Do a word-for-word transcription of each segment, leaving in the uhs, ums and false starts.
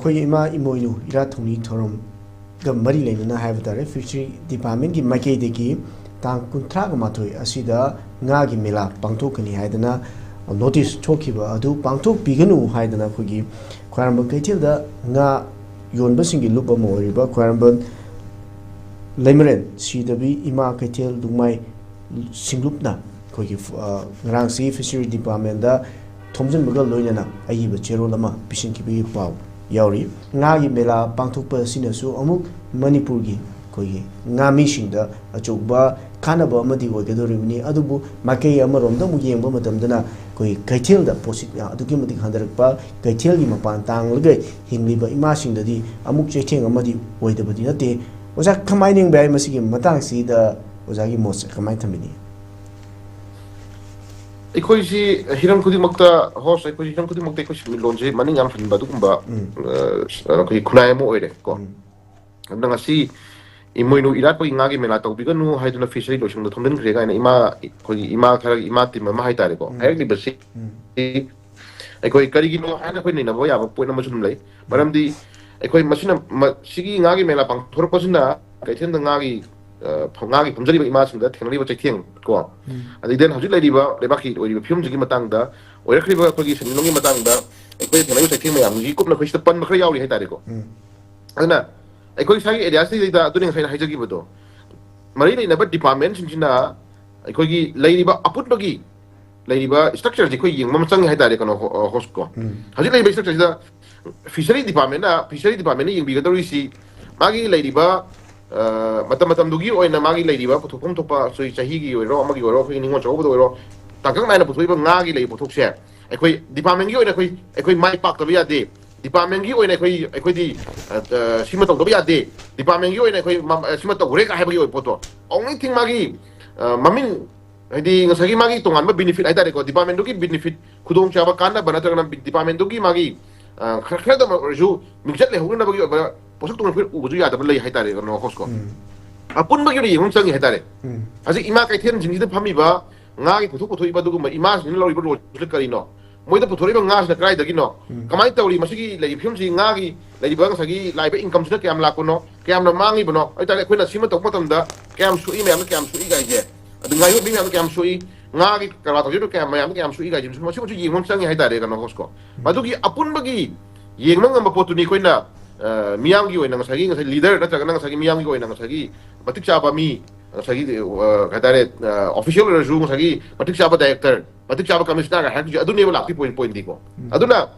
ꯑꯩꯈꯣꯏꯒꯤ ꯏꯃꯥ ꯏꯃꯣꯏꯅꯨ ꯏꯔꯥꯠ ꯊꯧꯅꯤ ꯊꯧꯔꯝꯒ ꯃꯔꯤ ꯂꯩꯅꯅ ꯍꯥꯏꯕ ꯇꯥꯔꯦ, ꯐꯤꯁꯔꯤ ꯗꯤꯄꯥꯔꯠꯃꯦꯟꯒꯤ ꯃꯥꯏꯀꯩꯗꯒꯤ ꯇꯥꯡ ꯀꯨꯟꯊ꯭ꯔꯥꯒ ꯃꯥꯊꯣꯏ ꯑꯁꯤꯗ ꯉꯥꯒꯤ ꯃꯦꯂꯥ ꯄꯥꯡꯊꯣꯛꯀꯅꯤ ꯍꯥꯏꯗꯅ ꯅꯣꯇꯤꯁ ꯊꯣꯛꯈꯤꯕ ꯑꯗꯨ ꯄꯥꯡꯊꯣꯛꯄꯤꯒꯅꯨ ꯍꯥꯏꯗꯅ ꯑꯩꯈꯣꯏꯒꯤ ꯈ꯭ꯋꯥꯏꯔꯝꯕꯟ ꯀꯩꯊꯦꯜꯗ ꯉꯥ ꯌꯣꯟꯕꯁꯤꯡꯒꯤ ꯂꯨꯞ ꯑꯃ ꯑꯣꯏꯔꯤꯕ ꯈ꯭ꯋꯥꯏꯔꯝꯕꯟ ꯂꯩꯃꯔꯦꯟ ꯁꯤꯗꯕꯤ ꯏꯃꯥ ꯀꯩꯊꯦꯜ ꯂꯨꯡꯃꯥꯏ ꯁꯤꯡꯂꯨꯞꯅ ꯑꯩꯈꯣꯏꯒꯤ, ꯑ, ꯉꯔꯥꯡꯁꯤ ꯐꯤꯁꯔꯤ ꯗꯤꯄꯥꯔꯠꯃꯦꯟꯗ ꯊꯣꯝꯖꯤꯟꯕꯒ ꯂꯣꯏꯅꯅ ꯑꯏꯕ ꯆꯦꯔꯣꯜ ꯑꯃ ꯄꯤꯁꯤꯟꯈꯤꯕꯒꯤ ꯄꯥꯎ ꯌꯥꯎꯔꯤ꯫ ꯉꯥꯒꯤ ꯃꯦꯂꯥ ꯄꯥꯡꯊꯣꯛꯄ ꯑꯁꯤꯅꯁꯨ ꯑꯃꯨꯛ ꯃꯅꯤꯄꯨꯔꯒꯤ ꯑꯩꯈꯣꯏꯒꯤ ꯉꯥꯃꯤꯁꯤꯡꯗ ꯑꯆꯧꯕ ꯀꯥꯟꯅꯕ ꯑꯃꯗꯤ ꯑꯣꯏꯒꯗꯧꯔꯤꯕꯅꯤ꯫ ꯑꯗꯨꯕꯨ ꯃꯥꯏꯀꯩ ꯑꯃꯔꯣꯝꯗ ꯑꯃꯨꯛ ꯌꯦꯡꯕ ꯃꯇꯝꯗꯅ ꯑꯩꯈꯣꯏ ꯀꯩꯊꯦꯜꯗ ꯄꯣꯠꯁꯤꯠ ꯑꯗꯨꯛꯀꯤ ꯃꯇꯤꯛ ꯍꯟꯊꯔꯛꯄ, ꯀꯩꯊꯦꯜꯒꯤ ꯃꯄꯥꯟ ꯇꯥꯡꯂꯒ ꯍꯤꯡꯂꯤꯕ ꯏꯃꯥꯁꯤꯡꯗꯗꯤ ꯑꯃꯨꯛ ꯆꯩꯊꯦꯡ ꯑꯃꯗꯤ ꯑꯣꯏꯗꯕꯗꯤ ꯅꯠꯇꯦ꯫ ꯑꯣꯖꯥ, ꯀꯃꯥꯏꯅ ꯌꯦꯡꯕ ꯌꯥꯏ ꯃꯁꯤꯒꯤ ꯃꯇꯥꯡꯁꯤꯗ? ꯑꯣꯖꯥꯒꯤ ꯃꯣꯠꯁꯦ ꯀꯃꯥꯏꯅ ꯊꯝꯕꯤꯅꯤ? ꯑꯩꯈꯣꯏꯁꯤ ꯍꯤꯔꯝ ꯈꯨꯗꯤꯡꯃꯛꯇ, ꯍꯣꯁ, ꯑꯩꯈꯣꯏ ꯍꯤꯔꯝ ꯈꯨꯗꯤꯡꯃꯛꯇ ꯑꯩꯈꯣꯏ ꯁꯦꯟꯃꯤꯠꯂꯣꯟꯁꯦ ꯃꯅꯤꯡ ꯌꯥꯝ ꯍꯟꯕ ꯑꯗꯨꯒꯨꯝꯕ, ꯎꯝ꯫ ꯑ, ꯑꯩꯈꯣꯏ ꯈꯨꯟꯅꯥꯏ ꯑꯃ ꯑꯣꯏꯔꯦ ꯀꯣ꯫ ꯎꯝ꯫ ꯑꯗꯨꯅ ꯉꯁꯤ ꯏꯃꯣꯏꯅꯨ ꯏꯔꯥꯠꯄꯒꯤ ꯉꯥꯒꯤ ꯃꯦꯂꯥ ꯇꯧꯕꯤꯒꯅꯨ ꯍꯥꯏꯗꯨꯅ ꯐꯤꯁꯔꯤ ꯂꯣꯏꯁꯪꯗ ꯊꯣꯝꯖꯤꯟꯈ꯭ꯔꯦ ꯀꯥꯏꯅ ꯏꯃꯥ, ꯑꯩꯈꯣꯏꯒꯤ ꯏꯃꯥ ꯈꯔ, ꯏꯃꯥ ꯇꯤꯝ ꯑꯃ ꯍꯥꯏꯇꯥꯔꯦꯀꯣ, ꯎꯝ꯫ ꯍꯥꯏꯔꯛꯂꯤꯕꯁꯤ ꯎꯝ꯫ ꯑꯩꯈꯣꯏ ꯀꯔꯤꯒꯤꯅꯣ ꯍꯥꯏꯅ ꯑꯩꯈꯣꯏ ꯅꯩꯅꯕ ꯌꯥꯕ ꯄꯣꯏꯟ ꯑꯃꯁꯨ ꯑꯗꯨꯝ ꯂꯩ꯫ ꯃꯔꯝꯗꯤ ꯑꯩꯈꯣꯏ ꯃꯁꯤꯅ, ꯃ-, ꯁꯤꯒꯤ ꯉꯥꯒꯤ ꯃꯦꯂꯥ ꯄꯥꯡꯊꯣꯔꯛꯄꯁꯤꯅ ꯀꯩꯊꯦꯜꯗ ꯉꯥꯒꯤ, ꯑ, ꯐ-, ꯉꯥꯒꯤ ꯐꯝꯖꯔꯤꯕ ꯏꯃꯥꯁꯤꯡꯗ ꯊꯦꯡꯅꯔꯤꯕ ꯆꯩꯊꯦꯡ ꯀꯣ, ꯎꯝ꯫ ꯑꯗꯩ then ꯍꯧꯖꯤꯛ ꯂꯩꯔꯤꯕ ꯂꯩꯕꯥꯛꯀꯤ ꯑꯣꯏꯔꯤꯕ ꯐꯤꯕꯝꯁꯤꯒꯤ ꯃꯇꯥꯡꯗ, ꯑꯣꯏꯔꯛꯂꯤꯕ ꯑꯩꯈꯣꯏꯒꯤ ꯁꯦꯟꯃꯤꯠꯂꯣꯟꯒꯤ ꯃꯇꯥꯡꯗ ꯑꯩꯈꯣꯏ ꯊꯦꯡꯅꯔꯤꯕ ꯆꯩꯊꯦꯡ ꯃꯌꯥꯝꯁꯤ ꯀꯨꯞꯅ ꯑꯩꯈꯣꯏ ꯁꯤꯗ ꯄꯟꯕ ꯈꯔ ꯌꯥꯎꯔꯤ ꯍꯥꯏꯇꯥꯔꯦꯀꯣ꯫ ꯎꯝ꯫ ꯑꯗꯨꯅ ꯑꯩꯈꯣꯏ ꯏꯁꯥꯒꯤ ꯑꯦꯔꯤꯌꯥꯁꯤꯗꯩꯗ ꯑꯗꯨꯅꯤ ꯉꯁꯥꯏꯅ ꯍꯥꯏꯖꯈꯤꯕꯗꯣ, ꯃꯔꯤ ꯂꯩꯅꯕ ꯗꯤꯄꯥꯔꯠꯃꯦꯟꯁꯤꯡꯁꯤꯅ ꯑꯩꯈꯣꯏꯒꯤ ꯂꯩꯔꯤꯕ ꯑꯄꯨꯟꯕꯒꯤ ꯂꯩꯔꯤꯕ ꯏꯁꯇ꯭ꯔꯛꯆꯔꯁꯤ ꯑꯩꯈꯣꯏ ꯌꯦꯡꯕ ꯑꯃ ꯆꯪꯉꯦ ꯍꯥꯏꯇꯥꯔꯦ, ꯀꯩꯅꯣ, ꯍꯣ-, ꯍꯣꯁꯀꯣ꯫ ꯎꯝ꯫ ꯍꯧꯖꯤꯛ ꯂꯩꯔꯤꯕ ꯏꯁꯇ꯭ꯔꯛꯆꯔꯁꯤꯗ ꯐꯤꯁꯔꯤ ꯗꯤꯄꯥꯔꯠꯃꯦꯟꯅ, ꯐꯤꯁꯔꯤ ꯗꯤꯄꯥꯔꯠꯃꯦꯟꯅ ꯌꯦꯡꯕꯤꯒꯗꯧꯔꯤꯁꯤ ꯃꯥꯒꯤ ꯂꯩꯔꯤꯕ, ꯑ, ꯃꯇꯝ ꯃꯇꯝꯗꯨꯒꯤ ꯑꯣꯏꯅ ꯃꯥꯒꯤ ꯂꯩꯔꯤꯕ ꯄꯨꯊꯣꯛꯐꯝ ꯊꯣꯛꯄ, ꯑꯩꯈꯣꯏ ꯆꯍꯤꯒꯤ ꯑꯣꯏꯔꯣ ꯑꯃꯒꯤ ꯑꯣꯏꯔꯣ, ꯑꯩꯈꯣꯏꯒꯤ ꯅꯤꯉꯣꯜ ꯆꯥꯛꯀꯧꯕꯗ ꯑꯣꯏꯔꯣ, ꯇꯥꯡꯀꯛ ꯅꯥꯏꯅ ꯄꯨꯊꯣꯛꯏꯕ ꯉꯥꯒꯤ ꯂꯩꯔꯤꯕ ꯄꯣꯠꯊꯣꯛꯁꯦ ꯑꯩꯈꯣꯏ ꯗꯤꯄꯥꯔꯠꯃꯦꯟꯒꯤ ꯑꯣꯏꯅ ꯑꯩꯈꯣꯏ, ꯑꯩꯈꯣꯏ ꯃꯥꯏ ꯄꯥꯛꯇꯕ ꯌꯥꯗꯦ, ꯗꯤꯄꯥꯔꯠꯃꯦꯟꯒꯤ ꯑꯣꯏꯅ ꯑꯩꯈꯣꯏ, ꯑꯩꯈꯣꯏꯗꯤ, ꯑ, ꯑ, ꯁꯤꯃ ꯇꯧꯗꯕ ꯌꯥꯗꯦ, ꯗꯤꯄꯥꯔꯠꯃꯦꯟꯒꯤ ꯑꯣꯏꯅ ꯑꯩꯈꯣꯏ ꯃ-, ꯑ, ꯁꯤꯃ ꯇꯧꯈ꯭ꯔꯦ ꯀꯥꯏ ꯍꯥꯏꯕꯒꯤ ꯑꯣꯏꯕ ꯄꯣꯠꯇꯣ, only thing ꯃꯥꯒꯤ, ꯑ, ꯃꯃꯤꯡ, ꯍꯥꯏꯗꯤ ꯉꯁꯥꯏꯒꯤ ꯃꯥꯒꯤ ꯇꯣꯉꯥꯟꯕ ꯕꯤꯅꯤꯐꯤꯠ ꯍꯥꯏꯇꯥꯔꯦꯀꯣ, ꯗꯤꯄꯥꯔꯠꯃꯦꯟꯗꯨꯒꯤ ꯕꯤꯅꯤꯐꯤꯠ, ꯈꯨꯗꯣꯡꯆꯥꯕ, ꯀꯥꯟꯅꯕ ꯅꯠꯇ꯭ꯔꯒꯅ ꯗꯤꯄꯥꯔꯠꯃꯦꯟꯗꯨꯒꯤ ꯃꯥꯒꯤ, ꯑ, ꯈꯔ, ꯈꯔꯗ ꯑꯣꯏꯔꯁꯨ ꯃꯤꯡꯆꯠ ꯂꯩꯍꯧꯅꯅꯕꯒꯤ ꯑꯣꯏꯕ ꯄꯣꯠꯁꯛꯇꯣ ꯑꯩꯈꯣꯏ ꯎꯕꯁꯨ ꯌꯥꯗꯕ ꯂꯩ ꯍꯥꯏꯇꯥꯔꯦ, ꯀꯩꯅꯣ, ꯍꯣꯁꯀꯣ꯫ ꯎꯝ꯫ ꯑꯄꯨꯟꯕꯒꯤ ꯑꯣꯏꯅ ꯌꯦꯡꯕ ꯑꯃ ꯆꯪꯉꯤ ꯍꯥꯏꯇꯥꯔꯦ꯫ ꯎꯝ꯫ ꯍꯧꯖꯤꯛ ꯏꯃꯥ ꯀꯩꯊꯦꯜꯁꯤꯡꯁꯤꯗ ꯐꯝꯃꯤꯕ ꯉꯥꯒꯤ ꯄꯣꯠꯊꯣꯛ ꯄꯨꯊꯣꯛꯏꯕ ꯑꯗꯨꯒꯨꯝꯕ ꯏꯃꯥꯁꯤꯡꯁꯤꯅ ꯂꯧꯔꯤꯕ ꯔꯣꯜꯁꯤꯅ ꯀꯔꯤꯅꯣ? ꯃꯣꯏꯗ ꯄꯨꯊꯣꯔꯛꯏꯕ ꯉꯥꯁꯤꯅ ꯀꯗꯥꯏꯗꯒꯤꯅꯣ? ꯎꯝ꯫ ꯀꯃꯥꯏꯅ ꯇꯧꯔꯤ? ꯃꯁꯤꯒꯤ ꯂꯩꯔꯤꯕ ꯐꯤꯕꯝꯁꯤ, ꯉꯥꯒꯤ ꯂꯩꯔꯤꯕ ꯉꯁꯥꯏꯒꯤ ꯂꯥꯛꯏꯕ incomeꯁꯤꯅ ꯀꯌꯥꯝ ꯂꯥꯛꯄꯅꯣ, ꯀꯌꯥꯝꯅ ꯃꯥꯡꯉꯤꯕꯅꯣ? ꯑꯗꯨ ꯇꯥꯔꯗꯤ ꯑꯩꯈꯣꯏꯅ ꯁꯤꯃ ꯇꯧꯕ ꯃꯇꯝꯗ ꯀꯌꯥꯝ ꯁꯣꯛꯏ, ꯃꯌꯥꯝꯅ ꯀꯌꯥꯝ ꯁꯣꯛꯏ ꯀꯥꯏꯁꯦ, ꯑꯗꯨ ꯉꯥꯌꯣꯛ ꯃꯤ ꯃꯌꯥꯝꯅ ꯀꯌꯥꯝ ꯁꯣꯛꯏ, ꯉꯥꯒꯤ ꯀꯔꯕꯥꯔ ꯇꯧꯖꯔꯤꯕ ꯀꯌꯥꯝ, ꯃꯌꯥꯝꯅ ꯀꯌꯥꯝ ꯁꯣꯛꯏ ꯀꯥꯏꯁꯦ, ꯃꯁꯤꯃꯁꯨ ꯌꯦꯡꯕ ꯑꯃ ꯆꯪꯉꯦ ꯍꯥꯏꯇꯥꯔꯦ, ꯀꯩꯅꯣ ꯍꯣꯁꯀꯣ꯫ ꯃꯗꯨꯒꯤ ꯑꯄꯨꯟꯕꯒꯤ ꯌꯦꯡꯕ ꯉꯝꯕ ꯄꯣꯠꯇꯨꯅꯤ ꯑꯩꯈꯣꯏꯅ, ꯑ, ꯃꯤꯌꯥꯝꯒꯤ ꯑꯣꯏꯅ ꯉꯁꯥꯏꯒꯤ, ꯉꯁꯥꯏ leader ꯅꯠꯇ꯭ꯔꯒꯅ ꯉꯁꯥꯏꯒꯤ ꯃꯤꯌꯥꯝꯒꯤ ꯑꯣꯏꯅ ꯉꯁꯥꯏꯒꯤ ꯃꯇꯤꯛ ꯆꯥꯕ ꯃꯤ, ꯉꯁꯥꯏꯒꯤ, ꯑ, ꯀꯩ ꯍꯥꯏꯇꯥꯔꯦ, ꯑ, official ꯑꯣꯏꯔꯁꯨ ꯉꯁꯥꯏꯒꯤ ꯃꯇꯤꯛ ꯆꯥꯕ director, ꯃꯇꯤꯛ ꯆꯥꯕ commissioner ꯍꯥꯏꯔꯛꯇꯣꯏꯁꯦ ꯑꯗꯨꯅꯦꯕ ꯂꯥꯛꯇꯣꯏ point, pointꯗꯤꯀꯣ꯫ ꯎꯝ꯫ ꯑꯗꯨꯅ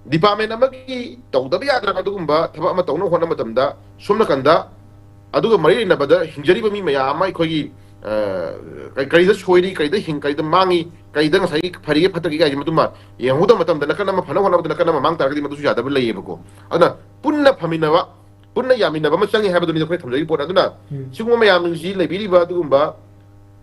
department ꯑꯃꯒꯤ ꯇꯧꯗꯕ ꯌꯥꯗ꯭ꯔꯕ ꯑꯗꯨꯒꯨꯝꯕ ꯊꯕꯛ ꯑꯃ ꯇꯧꯅꯕ ꯍꯣꯠꯅꯕ ꯃꯇꯝꯗ, ꯁꯣꯝ ꯅꯥꯀꯟꯗ ꯑꯗꯨꯒ ꯃꯔꯤ ꯂꯩꯅꯕꯗ ꯍꯤꯡꯖꯔꯤꯕ ꯃꯤ ꯃꯌꯥꯝ ꯑꯃ ꯑꯩꯈꯣꯏꯒꯤ, ꯑ, ꯀ-, ꯀꯔꯤꯗ ꯁꯣꯏꯔꯤ, ꯀꯔꯤꯗ ꯍꯤꯡ-, ꯀꯔꯤꯗ ꯃꯥꯡꯉꯤ, ꯀꯔꯤꯗ ꯉꯁꯥꯏꯒꯤ ꯐꯔꯤꯒꯦ ꯐꯠꯇꯒꯦ ꯍꯥꯏꯁꯦ ꯃꯗꯨꯃ ꯌꯦꯡꯍꯧꯗꯕ ꯃꯇꯝꯗ ꯅꯥꯀꯟ ꯑꯃ ꯐꯅꯕ ꯍꯣꯠꯅꯕꯗ ꯅꯥꯀꯟ ꯑꯃ ꯃꯥꯡ ꯇꯥꯔꯒꯗꯤ ꯃꯗꯨꯁꯨ ꯌꯥꯗꯕ ꯂꯩꯌꯦꯕꯀꯣ꯫ ꯑꯗꯨꯅ ꯄꯨꯟꯅ ꯐꯝꯃꯤꯟꯅꯕ, ꯄꯨꯟꯅ ꯌꯥꯃꯤꯟꯅꯕ ꯑꯃ ꯆꯪꯉꯦ ꯍꯥꯏꯕꯗꯨꯅꯤ ꯑꯩꯈꯣꯏ ꯊꯝꯖꯔꯤꯕ ꯄꯣꯠ꯫ ꯑꯗꯨꯅ ꯎꯝ꯫ ꯁꯤꯒꯨꯝꯕ ꯃꯌꯥꯝꯁꯤ ꯂꯩꯕꯤꯔꯤꯕ ꯑꯗꯨꯒꯨꯝꯕ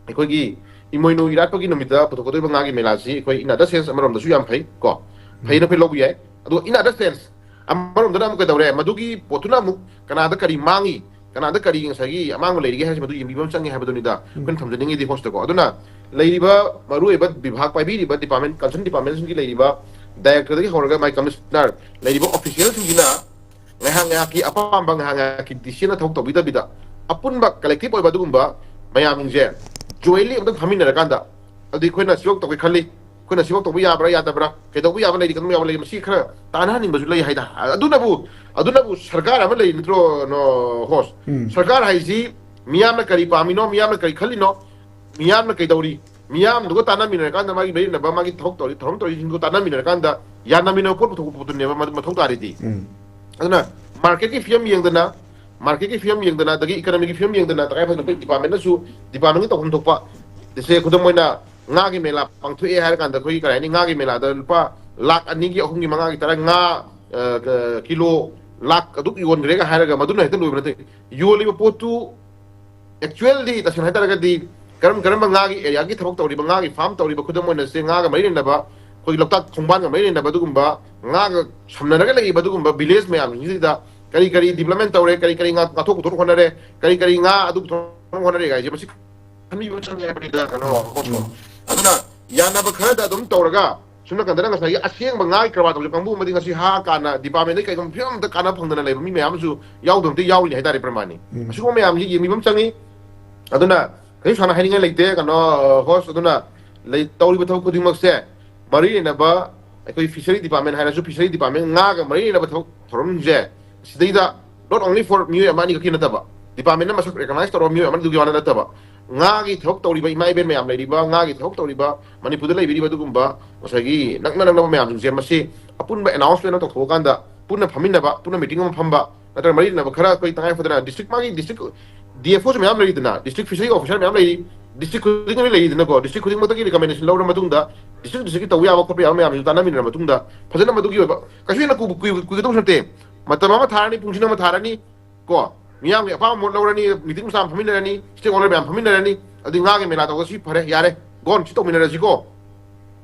ꯑꯩꯈꯣꯏꯒꯤ ꯏꯃꯣꯏꯅꯨ ꯏꯔꯥꯠꯄꯒꯤ ꯅꯨꯃꯤꯠꯇ ꯄꯨꯊꯣꯛꯀꯗꯧꯔꯤꯕ ꯉꯥꯒꯤ ꯃꯦꯂꯥꯁꯤ ꯑꯩꯈꯣꯏ in other sense ꯑꯃꯔꯣꯝꯗꯁꯨ ꯌꯥꯝ ꯐꯩ ꯀꯣ, ꯐꯩꯅ ꯑꯩꯈꯣꯏ ꯂꯧꯕ ꯌꯥꯏ꯫ ꯑꯗꯨꯒ in other sense ꯑꯃꯔꯣꯝꯗꯅ ꯑꯃꯨꯛ ꯀꯩꯗꯧꯔꯦ, ꯃꯗꯨꯒꯤ ꯄꯣꯠꯇꯨꯅ ꯑꯃꯨꯛ ꯀꯅꯥꯗ ꯀꯔꯤ ꯃꯥꯡꯉꯤ, ꯀꯅꯥꯗ ꯀꯔꯤ ꯉꯁꯥꯏꯒꯤ ꯑꯃꯥꯡꯕ ꯂꯩꯔꯤꯒꯦ ꯍꯥꯏꯕꯁꯤ ꯃꯗꯨ ꯌꯦꯡꯕꯤꯕ ꯑꯃ ꯆꯪꯉꯦ ꯍꯥꯏꯕꯗꯨꯅꯤꯗ ꯑꯩꯈꯣꯏꯅ ꯊꯝꯖꯅꯤꯡꯉꯤꯗꯤ ꯍꯣꯁꯇꯀꯣ꯫ ꯑꯗꯨꯅ ꯂꯩꯔꯤꯕ ꯃꯔꯨꯑꯣꯏꯕ ꯕꯤꯚꯥꯒ ꯄꯥꯏꯕꯤꯔꯤꯕ department, concern departmentꯁꯤꯡꯒꯤ ꯂꯩꯔꯤꯕ directorꯗꯒꯤ ꯍꯧꯔꯒ ꯃꯥꯏ commissioner, ꯂꯩꯔꯤꯕ officialꯁꯤꯡꯁꯤꯅ ꯉꯥꯏꯍꯥꯛ ꯉꯥꯏꯍꯥꯛꯀꯤ ꯑꯄꯥꯝꯕ, ꯉꯥꯏꯍꯥꯛ ꯉꯥꯏꯍꯥꯛꯀꯤ decision ꯊꯕꯛ ꯇꯧꯕꯤꯗꯕꯤꯗ, ꯑꯄꯨꯟꯕ collective ꯑꯣꯏꯕ ꯑꯗꯨꯒꯨꯝꯕ ꯃꯌꯥꯝꯁꯤꯡꯁꯦ jointly ꯑꯃꯨꯛꯇꯪ ꯐꯝꯃꯤꯟꯅꯔꯀꯥꯟꯗ, ꯑꯗꯨꯗꯤ ꯑꯩꯈꯣꯏꯅ ꯁꯤꯐꯧ ꯇꯧꯒꯦ ꯈꯜꯂꯤ, ꯑꯩꯈꯣꯏꯅ ꯁꯤꯐꯧ ꯇꯧꯕ ꯌꯥꯕ꯭ꯔꯥ ꯌꯥꯗꯕ꯭ꯔꯥ, ꯀꯩꯗꯧꯕ ꯌꯥꯕ ꯂꯩꯔꯤ, ꯀꯩꯗꯧꯕ ꯌꯥꯕ ꯂꯩꯔꯤ, ꯃꯁꯤ ꯈꯔ ꯇꯥꯟꯅꯍꯟꯅꯤꯡꯕꯁꯨ ꯂꯩ ꯍꯥꯏꯗ꯫ ꯑꯗꯨꯅꯕꯨ, ꯑꯗꯨꯅꯕꯨ ꯁꯔꯀꯥꯔ ꯑꯃ ꯂꯩꯔꯤ ꯅꯠꯇ꯭ꯔꯣ, ꯅꯣ, ꯍꯣꯁ? ꯎꯝ꯫ ꯁꯔꯀꯥꯔ ꯍꯥꯏꯁꯤ ꯃꯤꯌꯥꯝꯅ ꯀꯔꯤ ꯄꯥꯝꯃꯤꯅꯣ, ꯃꯤꯌꯥꯝꯅ ꯀꯔꯤ ꯈꯜꯂꯤꯅꯣ, ꯃꯤꯌꯥꯝꯅ ꯀꯩꯗꯧꯔꯤ, ꯃꯤꯌꯥꯝꯗꯨꯒ ꯇꯥꯟꯅꯃꯤꯟꯅꯔꯀꯥꯟꯗ, ꯃꯥꯒꯤ ꯃꯔꯤ ꯂꯩꯅꯕ, ꯃꯥꯒꯤ ꯊꯕꯛ ꯇꯧꯔꯤ, ꯊꯧꯔꯝ ꯇꯧꯔꯤꯁꯤꯡꯗꯨꯒ ꯇꯥꯟꯅꯃꯤꯟꯅꯔꯀꯥꯟꯗ ꯌꯥꯅꯃꯤꯟꯅꯕ ꯄꯣꯠ ꯄꯨꯊꯣꯛꯄ ꯄꯣꯠꯇꯨꯅꯦꯕ ꯃꯗꯨ ꯃꯊꯧ ꯇꯥꯔꯤꯗꯤ꯫ ꯎꯝ꯫ ꯑꯗꯨꯅ marketꯀꯤ ꯐꯤꯕꯝ ꯌꯦꯡꯗꯅ, marketꯀꯤ ꯐꯤꯕꯝ ꯌꯦꯡꯗꯅ, ꯑꯗꯒꯤ economyꯒꯤ ꯐꯤꯕꯝ ꯌꯦꯡꯗꯅ, ꯇꯉꯥꯏ ꯐꯗꯅ ꯑꯩꯈꯣꯏ departmentꯅꯁꯨ departmentꯀꯤ ꯇꯧꯐꯝ ꯊꯣꯛꯄ, ꯁꯦ ꯈꯨꯗꯝ ꯑꯣꯏꯅ ꯉꯥꯒꯤ ꯃꯦꯂꯥ ꯄꯥꯡꯊꯣꯛꯑꯦ ꯍꯥꯏꯔ ꯀꯥꯟꯗ ꯑꯩꯈꯣꯏꯒꯤ ꯀꯔꯤ ꯍꯥꯏꯅꯤ, ꯉꯥꯒꯤ ꯃꯦꯂꯥꯗ ꯂꯨꯄꯥ ꯂꯥꯈ ꯑꯅꯤꯒꯤ, ꯑꯍꯨꯝꯒꯤ, ꯃꯉꯥꯒꯤ, ꯇꯔꯥ ꯉꯥ, ꯑ, ꯀ-, ꯀꯤꯂꯣ ꯂꯥꯈ ꯑꯗꯨꯛ ꯌꯣꯟꯈ꯭ꯔꯦꯒ ꯍꯥꯏꯔꯒ ꯃꯗꯨꯅ ꯍꯦꯛꯇ ꯂꯣꯏꯕ ꯅꯠꯇꯦ꯫ ꯌꯣꯜꯂꯤꯕ ꯄꯣꯠꯇꯨ actuallyꯗꯤ ꯇꯁꯦꯡꯅ ꯍꯥꯏꯇꯥꯔꯒꯗꯤ ꯀꯔꯝ ꯀꯔꯝꯕ ꯉꯥꯒꯤ areaꯒꯤ ꯊꯕꯛ ꯇꯧꯔꯤꯕ, ꯉꯥꯒꯤ farm ꯇꯧꯔꯤꯕ, ꯈꯨꯗꯝ ꯑꯣꯏꯅ ꯁꯦ ꯉꯥꯒ ꯃꯔꯤ ꯂꯩꯅꯕ, ꯑꯩꯈꯣꯏꯒꯤ ꯂꯣꯛꯇꯥꯛ ꯈꯣꯡꯕꯥꯟꯒ ꯃꯔꯤ ꯂꯩꯅꯕ ꯑꯗꯨꯒꯨꯝꯕ ꯉꯥꯒ ꯁꯝꯅꯔꯒ ꯂꯩꯔꯤꯕ ꯑꯗꯨꯒꯨꯝꯕ village ꯃꯌꯥꯝꯁꯤꯡꯁꯤꯗ ꯀꯔꯤ ꯀꯔꯤ development ꯇꯧꯔꯦ, ꯀꯔꯤ ꯀꯔꯤ ꯉꯥ, ꯉꯥꯊꯣꯛ ꯄꯨꯊꯣꯛ ꯍꯣꯠꯅꯔꯦ, ꯀꯔꯤ ꯀꯔꯤ ꯉꯥ ꯑꯗꯨ ꯄꯨꯊꯣꯛ ꯍꯣꯠꯅꯔꯦ ꯍꯥꯏꯁꯦ ꯃꯁꯤ ꯈꯟꯕꯤꯕ ꯆꯪꯉꯦ ꯍꯥꯏꯕꯅꯤꯗ, ꯀꯩꯅꯣ, ꯎꯝ꯫ ꯑꯗꯨꯅ ꯌꯥꯅꯕ ꯈꯔꯗ ꯑꯗꯨꯝ ꯇꯧꯔꯒ ꯁꯨꯝ ꯅꯥꯀꯟꯗꯅ ꯉꯁꯥꯏꯒꯤ ꯑꯁꯦꯡꯕ ꯉꯥꯒꯤ ꯀꯔꯕꯥꯔ ꯇꯧꯖ ꯀꯥꯡꯕꯨ ꯑꯃꯗꯤ ꯉꯁꯤ ꯍꯥ ꯀꯥꯟꯅ department ꯀꯩꯒꯨꯝꯕ ꯐꯤꯕꯝ ꯑꯝꯇ ꯀꯥꯟꯅ ꯐꯪꯗꯅ ꯂꯩꯕ ꯃꯤ ꯃꯌꯥꯝ ꯑꯃꯁꯨ ꯌꯥꯎꯗꯕ ꯅꯠꯇꯦ, ꯌꯥꯎꯔꯤꯅꯤ ꯍꯥꯏꯇꯥꯔꯦ ꯄ꯭ꯔꯃꯥꯟꯅꯤ꯫ ꯎꯝ꯫ ꯑꯁꯤꯒꯨꯝꯕ ꯃꯌꯥꯝꯁꯤ ꯌꯦꯡꯕꯤꯕ ꯑꯃ ꯆꯪꯉꯤ꯫ ꯑꯗꯨꯅ ꯀꯔꯤꯁꯨ ꯁꯥꯟꯅ ꯍꯥꯏꯅꯤꯡꯉꯥꯏ ꯂꯩꯇꯦ, ꯀꯩꯅꯣ, host꯫ ꯑꯗꯨꯅ ꯂꯩ-, ꯇꯧꯔꯤꯕ ꯊꯕꯛ ꯈꯨꯗꯤꯡꯃꯛꯁꯦ ꯃꯔꯤ ꯂꯩꯅꯕ, ꯑꯩꯈꯣꯏ fishery department ꯍꯥꯏꯔꯁꯨ, fishery department ꯉꯥꯒ ꯃꯔꯤ ꯂꯩꯅꯕ ꯊꯕꯛ ꯊꯧꯔꯝꯁꯤꯡꯁꯦ ꯁꯤꯗꯩꯗ not only for ꯃꯤꯑꯣꯏ ꯑꯃ ꯑꯅꯤꯈꯛꯀꯤ ꯅꯠꯇꯕ, department ꯅ ꯃꯁꯛ recognize ꯇꯧꯔꯕ ꯃꯤꯑꯣꯏ ꯑꯃ ꯑꯅꯤꯗꯨꯒꯤ ꯋꯥ ꯅꯠꯇꯕ, ꯉꯥꯒꯤ ꯊꯕꯛ ꯇꯧꯔꯤꯕ ꯏꯃꯥ ꯏꯕꯦꯟ ꯃꯌꯥꯝ ꯂꯩꯔꯤꯕ, ꯉꯥꯒꯤ ꯊꯕꯛ ꯇꯧꯔꯤꯕ ꯃꯅꯤꯄꯨꯔꯗ ꯂꯩꯕꯤꯔꯤꯕ ꯑꯗꯨꯒꯨꯝꯕ ꯉꯁꯥꯏꯒꯤ ꯅꯛꯅ ꯅꯛꯅꯕ ꯃꯌꯥꯝꯁꯤꯡꯁꯦ ꯃꯁꯤ ꯑꯄꯨꯟꯕ announcement ꯑꯃ ꯇꯧꯊꯣꯛꯑꯀꯥꯟꯗ ꯄꯨꯟꯅ ꯐꯝꯃꯤꯟꯅꯕ, ꯄꯨꯟꯅ meeting ꯑꯃ ꯐꯝꯕ, ꯅꯠꯇ꯭ꯔꯒ ꯃꯔꯤ ꯂꯩꯅꯕ ꯈꯔ ꯑꯩꯈꯣꯏ ꯇꯉꯥꯏ ꯐꯗꯅ district ꯃꯥꯒꯤ district D F O ꯁꯨ ꯃꯌꯥꯝ ꯂꯩꯔꯤꯗꯅ, district fishery officer ꯃꯌꯥꯝ ꯂꯩꯔꯤ, district ꯈꯨꯗꯤꯡꯃꯛ ꯂꯩꯔꯤꯗꯅꯀꯣ, district ꯈꯨꯗꯤꯡꯃꯛꯇꯒꯤ recommendation ꯂꯧꯔ ꯃꯇꯨꯡꯗ district district ꯀꯤ ꯇꯧꯕ ꯌꯥꯕ ꯈꯣꯠꯄ ꯌꯥꯕ ꯃꯌꯥꯝꯁꯤꯁꯨ ꯇꯥꯟꯅꯃꯤꯟꯅꯔ ꯃꯇꯨꯡꯗ ꯐꯖꯅ ꯃꯗꯨꯒꯤ ꯑꯣꯏꯕ ꯀꯩꯁꯨ ꯍꯦꯟꯅ ꯀꯨꯏꯕ-, ꯀꯨꯏꯕ-, ꯀꯨꯏꯒꯗꯧꯕꯁꯨ ꯅꯠꯇꯦ꯫ ꯃꯇꯝ ꯑꯃ ꯊꯥꯔꯅꯤ, ꯄꯨꯡꯁꯤꯡ ꯑꯃ ꯊꯥꯔꯅꯤ ꯀꯣ, ꯃꯤꯌꯥꯝꯒꯤ ꯑꯄꯥꯝꯕ ꯃꯣꯠ ꯂꯧꯔꯅꯤ, meeting ꯃꯆꯥ ꯑꯃ ꯐꯝꯃꯤꯟꯅꯔꯅꯤ, stakeholder ꯃꯌꯥꯝ ꯐꯝꯃꯤꯟꯅꯔꯅꯤ, ꯑꯗꯨꯗꯤ ꯉꯥꯒꯤ ꯃꯦꯂꯥ ꯇꯧꯕ ꯁꯤ ꯐꯔꯦ, ꯌꯥꯔꯦ, gone, ꯁꯤ ꯇꯧꯃꯤꯟꯅꯔꯁꯤꯀꯣ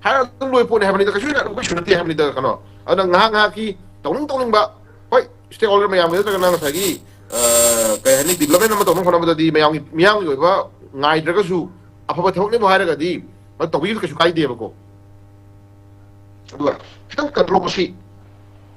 ꯍꯥꯏꯔꯒ ꯑꯗꯨꯝ ꯂꯣꯏ ꯄꯣꯠꯅꯤ ꯍꯥꯏꯕꯅꯤꯗ, ꯀꯩꯁꯨ ꯌꯥꯝ ꯀꯩꯁꯨ ꯅꯠꯇꯦ ꯍꯥꯏꯕꯅꯤꯗ꯫ ꯀꯩꯅꯣ, ꯑꯗꯨꯅ ꯉꯥꯏꯍꯥꯛ ꯉꯥꯏꯍꯥꯛꯀꯤ ꯇꯧꯅꯤꯡ ꯇꯧꯅꯤꯡꯕ, ꯍꯣꯏ, stakeholder ꯃꯌꯥꯝꯒꯤ ꯅꯠꯇ꯭ꯔꯒꯅ ꯉꯁꯥꯏꯒꯤ, ꯑ, ꯀꯩ ꯍꯥꯏꯅꯤ, development ꯑꯃ ꯇꯧꯅꯕ ꯍꯣꯠꯅꯕꯗꯗꯤ ꯃꯌꯥꯝꯒꯤ, ꯃꯤꯌꯥꯝꯒꯤ ꯑꯣꯏꯕ ꯉꯥꯏꯗ꯭ꯔꯒꯁꯨ ꯑꯐꯕ ꯊꯕꯛꯅꯦꯕꯨ ꯍꯥꯏꯔꯒꯗꯤ ꯃꯗꯨ ꯇꯧꯕꯤꯕ ꯀꯩꯁꯨ ꯀꯥꯏꯗꯦꯕꯀꯣ꯫ ꯑꯗꯨꯒ ꯈꯤꯇꯪ controversy,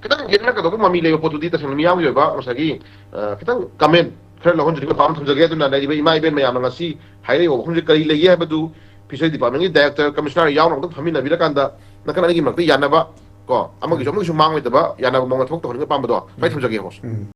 ꯈꯤꯇꯪ ꯌꯦꯠꯅꯔꯛꯀꯗꯧꯕ ꯃꯃꯤ ꯂꯩꯕ ꯄꯣꯠꯇꯨꯗꯤ ꯇꯁꯦꯡꯅ ꯃꯤꯌꯥꯝꯒꯤ ꯑꯣꯏꯕ ꯉꯁꯥꯏꯒꯤ, ꯑ, ꯈꯤꯇꯪ comment ꯈꯔ ꯂꯧꯍꯟꯖꯅꯤꯡꯕ ꯄꯥꯎ ꯑꯃ ꯊꯝꯖꯒꯦ꯫ ꯑꯗꯨꯅ ꯂꯩꯔꯤꯕ ꯏꯃꯥ ꯏꯕꯦꯟ ꯃꯌꯥꯝꯅ ꯉꯁꯤ ꯍꯥꯏꯔꯛꯏꯕ ꯋꯥꯐꯝꯁꯦ ꯀꯔꯤ ꯂꯩꯒꯦ ꯍꯥꯏꯕꯗꯨ fishery department ꯀꯤ director, commissioner ꯌꯥꯎꯅ ꯑꯃꯨꯛꯇꯪ ꯐꯝꯃꯤꯟꯅꯕꯤꯔꯀꯥꯟꯗ ꯅꯥꯀꯟ ꯑꯅꯤꯒꯤ ꯃꯔꯛꯇ ꯌꯥꯅꯕ ꯀꯣ, ꯑꯃꯒꯤꯁꯨ ꯑꯃꯒꯤꯁꯨ ꯃꯥꯡꯉꯣꯏꯗꯕ ꯌꯥꯅꯕ ꯃꯑꯣꯡꯗ ꯊꯕꯛ ꯇꯧꯍꯟꯅꯤꯡꯕ ꯄꯥꯝꯕꯗꯣ ꯁ꯭ꯋꯥꯏ ꯊꯝꯖꯒꯦ, host꯫ ꯎꯝ꯫